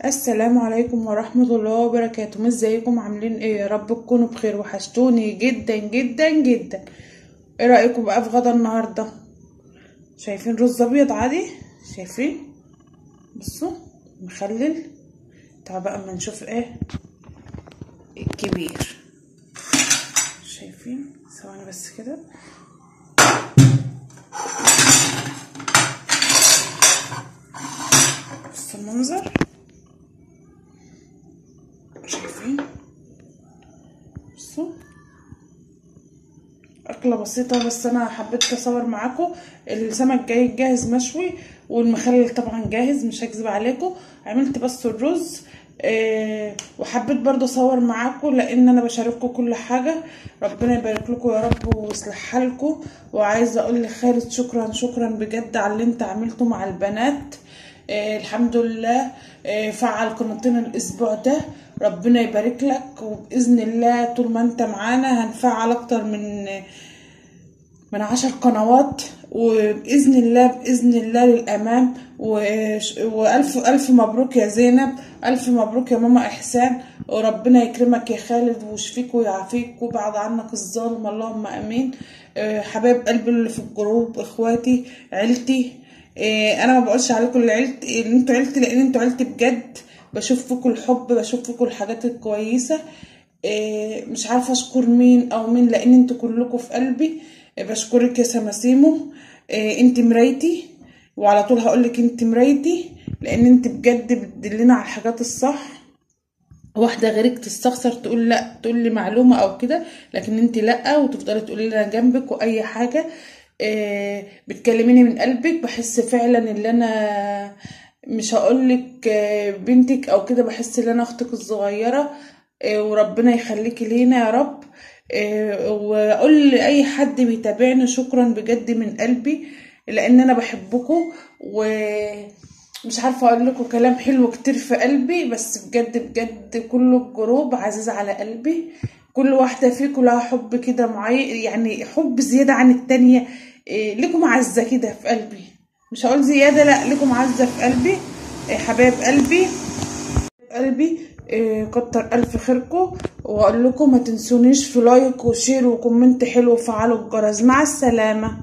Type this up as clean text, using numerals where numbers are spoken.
السلام عليكم ورحمة الله وبركاته. ازيكم عاملين ايه؟ يا رب تكونوا بخير. وحشتوني جدا جدا جدا. ايه رأيكم بقى في غدا النهاردة؟ شايفين رز ابيض عادي، شايفين؟ بصوا مخلل. تعال بقى اما نشوف ايه الكبير. شايفين؟ ثواني بس كده. بصوا المنظر، شايفين؟ بصوا اكله بسيطة بس انا حبيت اصور معاكم. السمك جاي جاهز مشوي، والمخلل طبعا جاهز، مش هكذب عليكم. عملت بس الرز وحبيت برضو اصور معاكم لان انا بشارككم كل حاجة. ربنا يبارك لكم يا رب ويصلح حالكم. وعايزه اقول لخالد شكرا شكرا بجد على اللي انت عملته مع البنات. الحمد لله فعل قناتنا الاسبوع ده، ربنا يبارك لك، وباذن الله طول ما انت معانا هنفعل اكتر من 10 قنوات، وباذن الله باذن الله للامام. والف الف مبروك يا زينب، الف مبروك يا ماما احسان، وربنا يكرمك يا خالد ويشفيك ويعافيك ويبعد عنك الظالم، اللهم امين. حبايب قلبي اللي في الجروب، اخواتي، عيلتي، انا ما بقولش عليكم اللي عيلتي، اللي انتوا عيلتي، لان انتوا عيلتي بجد. بشوف فيكم الحب، بشوف فيكم الحاجات الكويسة. مش عارفه اشكر مين او مين لان انتوا كلكم في قلبي. بشكرك يا سماسيمو، انت مرايتي، وعلى طول هقولك انت مرايتي لان انت بجد بتدلنا على الحاجات الصح. واحدة غيرك تستخسر تقول لا، تقول لي معلومة او كده، لكن انت لا، وتفضلي تقولي لي انا جنبك واي حاجة. بتكلميني من قلبك، بحس فعلا ان انا مش هقولك بنتك او كده، بحس ان انا اختك الصغيرة. وربنا يخليكي لينا يا رب. واقول لاي حد بيتابعني شكرا بجد من قلبي لان انا بحبكم، ومش عارفه اقول لكم كلام حلو كتير في قلبي، بس بجد بجد كل الجروب عزيز على قلبي. كل واحدة فيكم لها حب كده معين، يعني حب زيادة عن التانية. لكم عزه كده في قلبي، مش هقول زيادة، لا، لكم عزه في قلبي. حبايب قلبي قلبي، كتر الف خيركم. واقول لكم ما تنسونيش في like و share و comment حلو وفعلوا الجرس. مع السلامة.